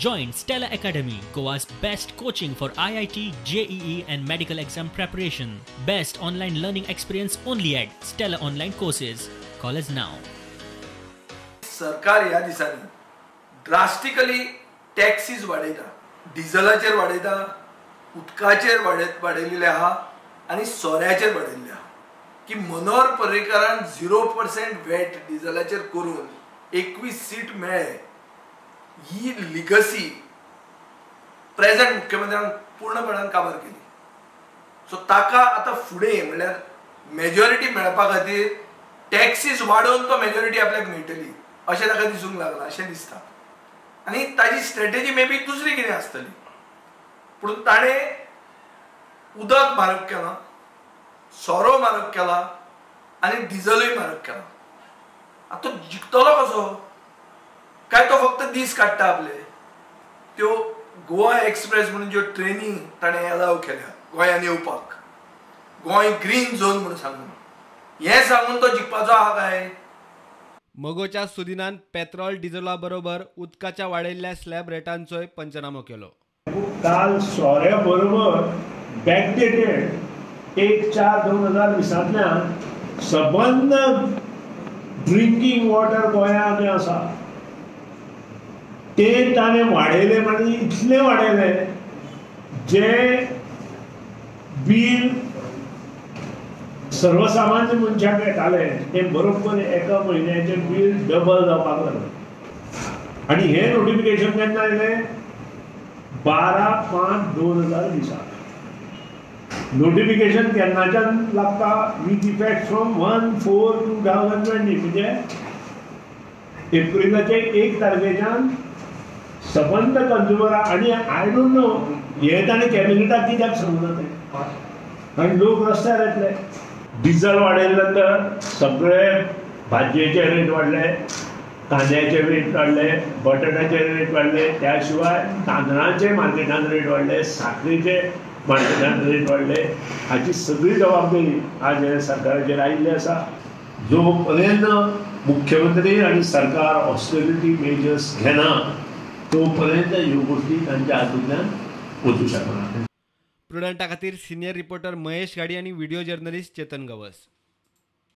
Join Stella Academy, Goa's best coaching for IIT, JEE and medical exam preparation. Best online learning experience only at Stella Online Courses. Call us now. सरकार ह्या दिसांनी drastically taxis वाडयता, डिझलाचेर वाडयता, उदकाचेर वाडयलेले आहा आनी सोऱ्याचेर वाडयल्ले आहा. की मनोहर पर्रीकारान 0% वॅट डिझलाचेर करून 21 सीट मेळ्ळे, ही लिगसी प्रेझेंट मुख्यमंत्र्यान पूर्णपणान काबार केली. सो ताका आतां फुडें म्हणल्यार मेजॉरिटी मेळपा खातीर टॅक्सीज वाडोवन तो मेजॉरिटी आपल्याक मेळटली अशें ताका दिसूंक लागलां अशें दिसता. आनी ताजी स्ट्रेटेजी मे बी दुसरी कितें आसतली, पूण ताणें उदक म्हारग केलां, सोरो म्हारग केला आनी डिझलूय म्हारग केला. आतां तो जिखतलो कसो? काय तो फक्त दीस काडटा आपले? त्यो गोवा एक्सप्रेस म्हणून ज्यो ट्रेनी ताणें एलाव केल्या गोंयांत येवपाक, गोंय ग्रीन झोन म्हणून सांगून, हें सांगून तो जिखपाचो आहा काय? मगोच्या सुदिनान पेट्रोल डिझला बरोबर उदकाच्या वाडयल्ल्या स्लॅब रेटांचोय पंचनामो केलो. काल सोऱ्या बरोबर बॅकडेटेड 1/4/2020 सबंद ड्रिंकींग वॉटर गोंयांत आसा ते ताणें वाडयले, म्हणजे इतले वाडयले जे बील सर्वसामान्य मनशाक येताले ते बरोबर एका म्हयन्याचें बील डबल जावपाक लागलें. आनी हें नोटिफिकेशन केन्ना आयलें? 12/5/2020. नोटिफिकेशन केन्नाच्यान लागता? विथ इफेक्ट फ्रॉम 1/4/2020, म्हणजे एप्रिलाचे 1 तारखेच्यान सबंद कंज्युमरा. आनी I don't know हे ताणें कॅबिनेटाक कित्याक सांगना तें, आनी लोक रस्त्यार येतले. डिझल वाडयले नंतर सगळे भाजयेचे रेट वाडले, कांद्याचे रेट वाडले, बटाट्याचे रेट वाडले, त्या शिवाय तांदळाचे मार्केटान रेट वाडले, साखरेचे मार्केटान रेट वाडले. हाची सगळी जबाबदारी आज हे सरकाराचेर आयिल्ली आसा. जो पर्यंत मुख्यमंत्री आनी सरकार ऑस्टेरिटी मेजर्स घेना तो पर्यंत ह्यो गोष्टी तांच्या हातूंतल्यान वचूं शकना. प्रुडंटा खातीर सिनियर रिपोर्टर महेश घाडी आनी व्हिडिओ जर्नलिस्ट चेतन गवस.